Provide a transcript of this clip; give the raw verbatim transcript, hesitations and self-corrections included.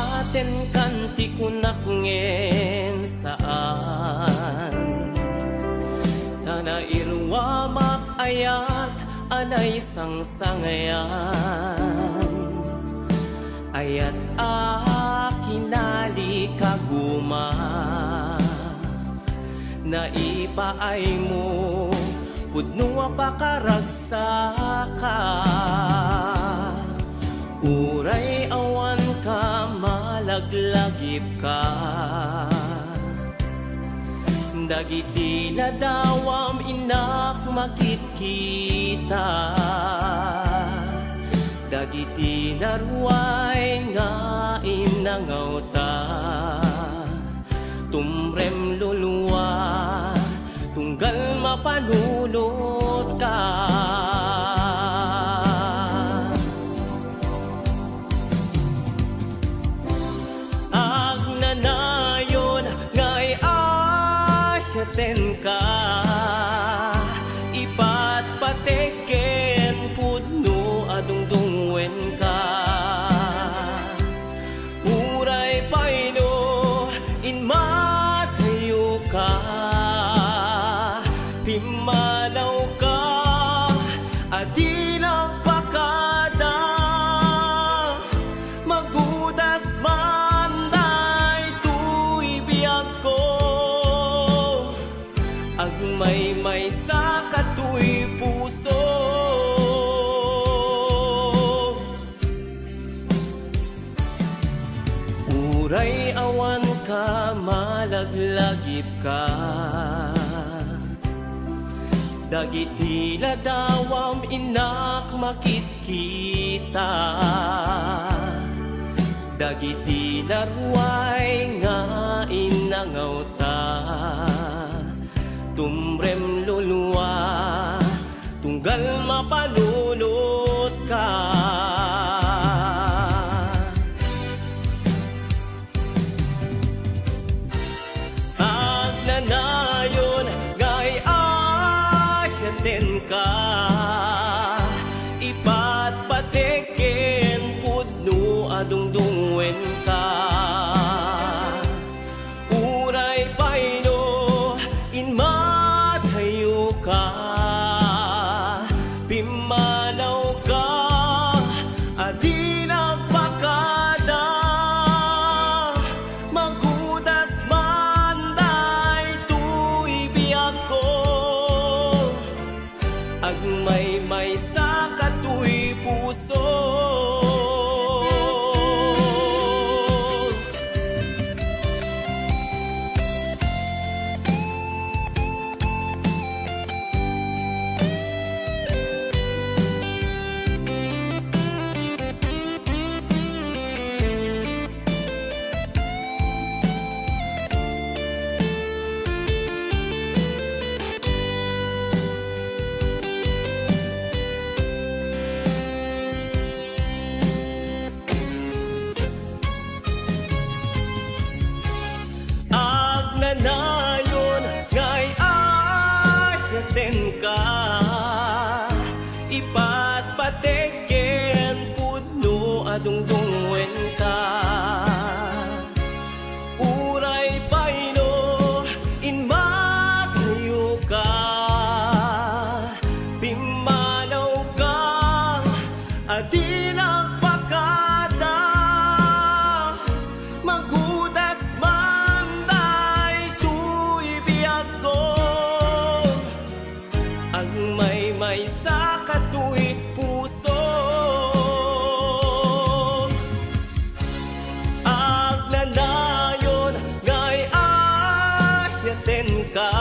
Atenkan ti kunak ngem saan. Ta nairuamak ayat a naisangsangayan. Ayat a kinali kaguma. Naipaaymo, pudno a pakaragsaka. Uray awan ka, malaglagipka. Dagiti ladawam, innak, makitkita. Dagiti naruay nga inangawta. Tumrem lulua, tunggal mapanunotka. Agnanayon nga ay-ayatenka, ipatpatek ken pudno a dungdungngoenka. Uray pay no inmatayoka, pimmanawka a di nagpakada, magudas man daytoy biagko, agmaymaysa katoy puso. Uray awan ka, malaglagipka. Dagiti ladawam, innak, makitkita. Dagiti naruay nga inangawta. Tumrem lulua, tunggal mapanunotka. Agnanayon nga ay-ayatenka, ipatpatek ken pudno a dungdungngoenka. Uray pay no inmatayoka, pimmanawka a di nagpakada, magudas man daytoy biagko. Agmaymaysa katoy puso. Agnanayon nga ay-ayatenka, ipatpatek ken pudno a dungdungngoenka. Uray pay no inmatayoka, pimmanawka a di nagpakada, magudas man daytoy biagko. Agmaymaysa katoy puso. Agnanayon nga ay-ayatenka,